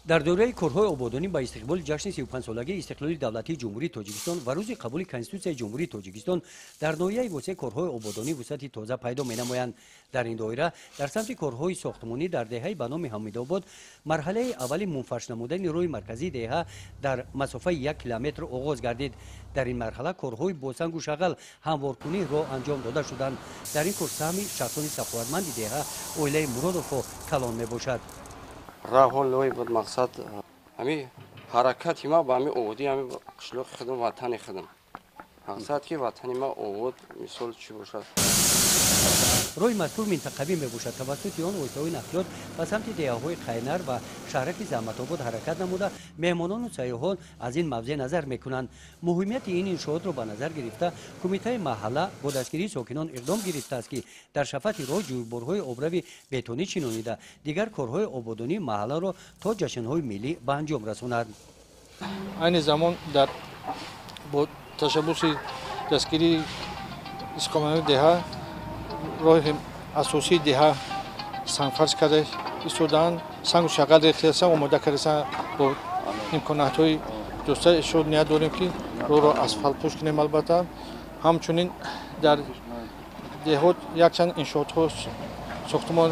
Дар доираи корҳои ободонӣ ба истиқболи ҷашни 35-солагии истиқлоли давлатии Ҷумҳурии Тоҷикистон ва рӯзи қабули Конститутсияи Ҷумҳурии Тоҷикистон дар ноҳияи Восеъ корҳои ободонӣ вусъати тоза пайдо менамоянд. Дар ин доира дар самти корҳои сохтмонӣ дар деҳаи ба номи Ҳамидобод марҳалаи аввали мунфарш намудани роҳи марказии деҳа дар масофаи 1 километр оғоз гардид. Дар ин марҳала корҳои бо сангу шағал ҳамворкунӣ роҳ анҷом дода шуданд. Дар ин кор саҳми шахсони саховатманди деҳа оилаи Муродовҳо калон мебошад. Роҳҳо лой буд, мақсад ҳами ҳаракати ма ба ҳами ободии ҳами қишлоқи худам, ватани худам. Мақсад ки ватани ма обод, мисол чӣ бошад. Роҳи мазкур минтақавӣ мебошад. Тавассути он воситаҳои нақлиёт ба самти деҳаҳои Қайнар ва шаҳраки Заҳматобод ҳаракат намуда, меҳмонону сайёҳон аз ин мавзеъ назар мекунанд. Муҳимияти ин иншоотро ба назар гирифта, кумитаи маҳалла бо дастгирии сокинон иқдом гирифтааст, ки дар шафати роҳ ҷӯйборҳои обрави бетонӣ чинонида, дигар корҳои ободонии маҳалларо то ҷашнҳои миллӣ ба анҷом расонад. Айни замон дар бо ташаббуси дастгирии истиқоматии деҳа роҳи асосии деҳа сангфарш карда истодаанд, сангу шағал рехтаастанд, омода кардаастанд бо имкониятҳои доста. Шуд ният дорем, ки роҳро асфалтпӯш кунем. Албатта, ҳамчунин дар деҳот якчанд иншоотҳо сохтмон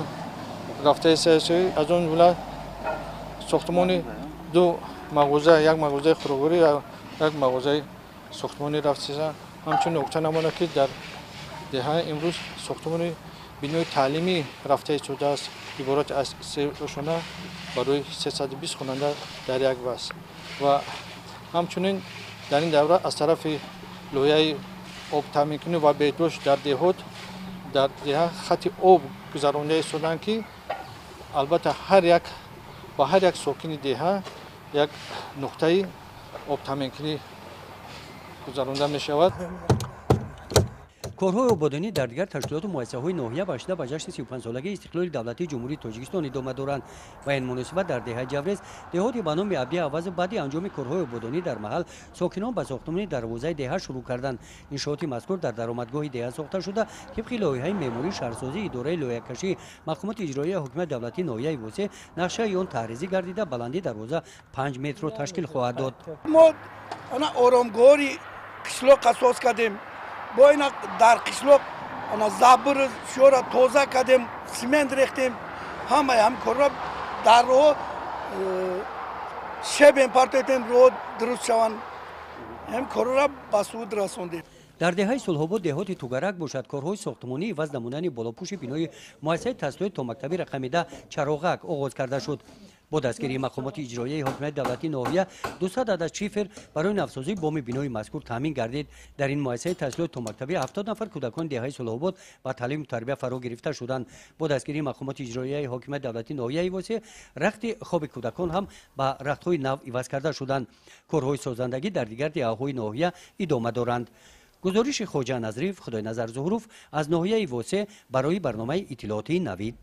рафта, аз он ҷумла сохтмони ду мағоза, як мағозаи хӯрокворӣ ва як мағозаи сохтмонӣ рафтааст. Ҳамчунин нукта намонад, ки дар деҳа имрӯз сохтмони бинои таълимӣ рафта истодааст, иборат аз се ошона барои 320 хонанда дар як вақт. Ва ҳамчунин дар ин давра аз тарафи лоиҳаи обтаъминкунӣ ва беҳдошт дар деҳот дар деҳа хати об гузаронда истодаанд, ки албатта ҳар як ба ҳар як сокини деҳа як нуқтаи обтаъминкунӣ гузаронда мешавад. Корҳои ободонӣ дар дигар ташкилоту муассисаҳои ноҳия бахшида ба ҷашни 35-солагии истиқлоли давлатии Ҷумҳурии Тоҷикистон идома доранд. Ба ин муносибат дар деҳаи Ҷаврез, деҳоти ба номи Абди Авазов, баъди анҷоми корҳои ободонӣ дар маҳал сокинон ба сохтмони дарвозаи деҳа шурӯъ карданд. Иншооти мазкур дар даромадгоҳи деҳа сохта шуда, тибқи лоиҳаи меъмории шаҳрсозии идораи лоиҳакашии мақомоти иҷроияи ҳокимияти давлатии ноҳияи Восеъ нақшаи он таҳризӣ гардида, баландии дарвоза 5 метрро ташкил хоҳад дод. Мо ана оромгоҳи қишлоқа соз кардем, бо ина дар қишлоқ ана забр шӯра тоза кардем, симент рехтем, ҳамаи ҳам корро дар роҳ щебень партофтем, роҳ дуруст шаванд, ҳам корро ба суд расондем. Дар деҳаи Сулҳобод, деҳоти Тугарак бошад, корҳои сохтмонӣ иваз намудани болопӯши бинои муассисаи таҳсилоти томактабӣ рақами 10 Чароғак оғоз карда шуд. Бо дастгирии мақомоти иҷроияи ҳокимияти давлатии ноҳия 200 адад шифер барои навсозии боми бинои мазкур таъмин гардид. Дар ин муассисаи таҳсилоти томактабӣ 70 нафар кӯдакони деҳаи Сулҳобод ба таълиму тарбия фаро гирифта шуданд. Бо дастгирии мақомоти иҷроияи ҳокимияти давлатии ноҳияи Восеъ рахти хоби кӯдакон ҳам ба рахтҳои нав иваз карда шуданд. Корҳои созандагӣ дар дигар деҳаҳои ноҳия идома доранд. Гузориши Хоҷа Назриев, Худойназар Зуҳуров аз ноҳияи Восеъ барои барномаи иттилоотии Навид.